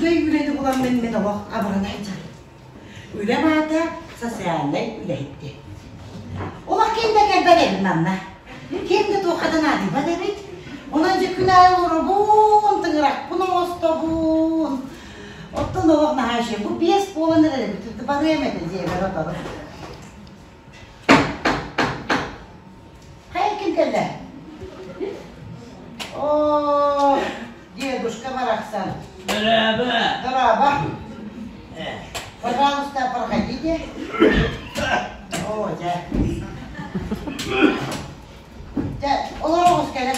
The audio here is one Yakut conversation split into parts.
үчүгэй үлэни буламмын мин олох абырана сылдьабын. Үлэм аата социальнай үлэһит диэн. Олох ким да кэлбэт эбит манна. Ким да туохха да наадыйбат эбит. Онон дьэ күн аайы олоробун, тыҥырахпын оҥостобун. Оттон олох наһаа үчүгэй. Бу биэс буолан эрэр эбит. Барыам этэ дьиэбэр отору. Хайа ким кэллэ? Оо, дедушка барахсан. Дорообо. Дорообо. Пожалуйста, проходите. О, дьэ. Дьэ, олороҕус кэлэ.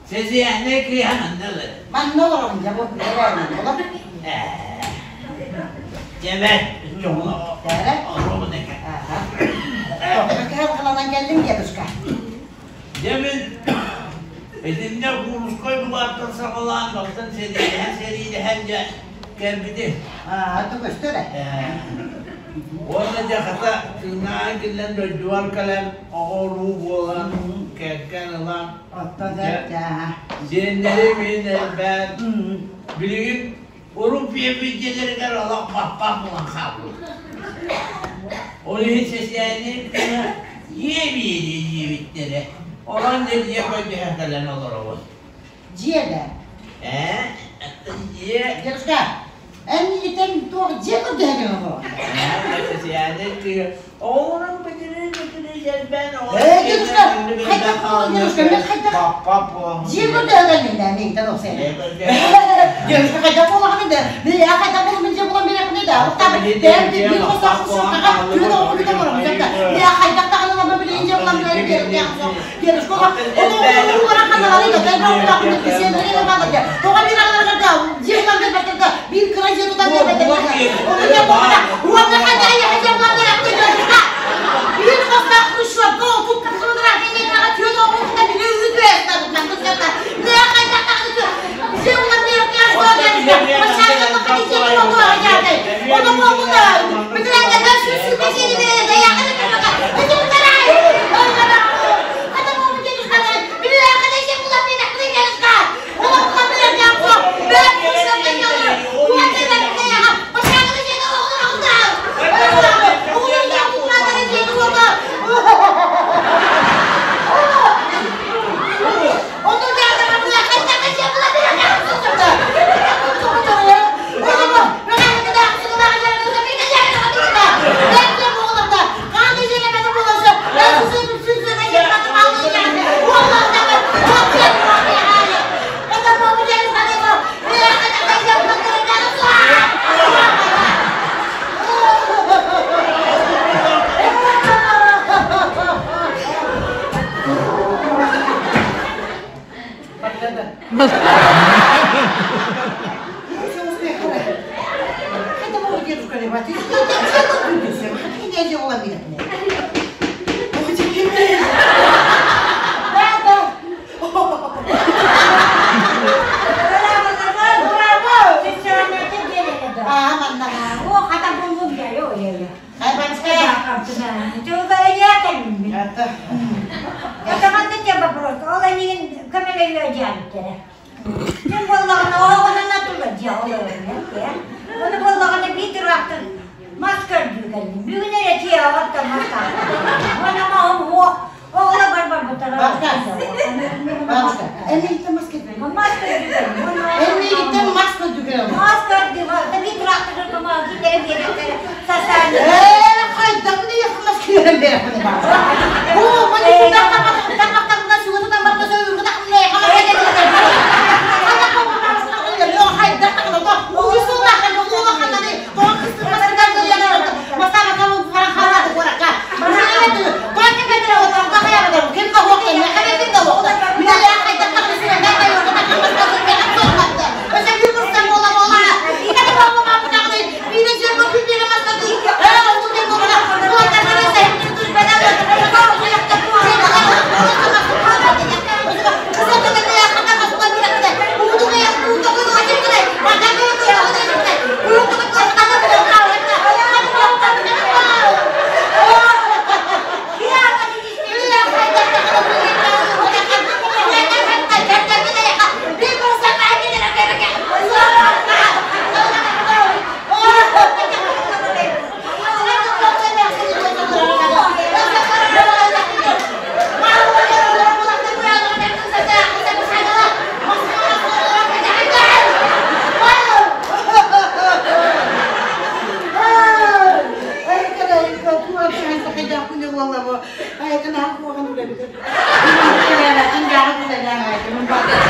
Сезиянный кыыһа манна олор. Манна олоробун, дьэ, бу олор. Дьэбэт, дьоҥҥо Дээрэ. оруобун эке. Ага. Кыһалҕаланан кэллиҥ, дедушка? Дьэ мин итиннэ Курскай былааттан саҕалаан мантан сэриилэһэн сэриилэһэн дьэ кэлбитим. Аа, то көстөр ээ. Уонна дьэ хата тыыннаан киллэн дойдубар кэлэн оҕо-уруу буолан кэргэн ылан Оттон дьэ, сиэннэрим иһин элбээн билигин Урут биэрбит дьиэлэригэр олох баппат буолан хаалбыт. Ол иһин сэсээни кыра дьиэ биэриэ диэбиттэрэ. Онон дьэ дьиэ көрдөһө кэлэн олоробут. Дьиэ да? Ээ, дьиэ. Дедушка, эн миигиттэн туох дьиэ көрдөһө кэлэн олороҕун? Ээ, сэсээни кыра оҕолорун бытырыы-бытырыы дьэлбээн Ээ, дедушка, хайдах дедушка, мен хайдах дьиэ көрдөһө кэллиҥ да миигиттэн ол сиэн. Дедушка хайдах буолаҕын да, мен хайдах буолумун дьиэ булан биэрэхпиний да, оттаабы бэйэм биир хостоох сушкаҕа күн оҕо бүтэн олоробун дьэ мен хайдах даҕаны лама билигин дьиэ булан биэрэхтээх суох. Дедушка оҕо ханалары да бэл тоҕо биир аҕаларга дьиэ булан биэрбэттэр биир кыра дьиэ тутан биэрбэттэр ону дьэ буолбата уонна хайдах дьиэ булан биэрэхпиний дедушка биир хостоох хрущевка отут квадратный түөрт оҕо били үүт Бабушка, эмииттэн мас кэтэ. Эмииттэн мас көрдүгэр. Ээ, хайдах мас киирэн биэрэхпин бабушка. Оо, маны таппактарына сүгүтүнэн барда буолла бу. Айкын аах куохан үлэбит. Кэлээбэттин дьаҕы күтэлээн айкын баата.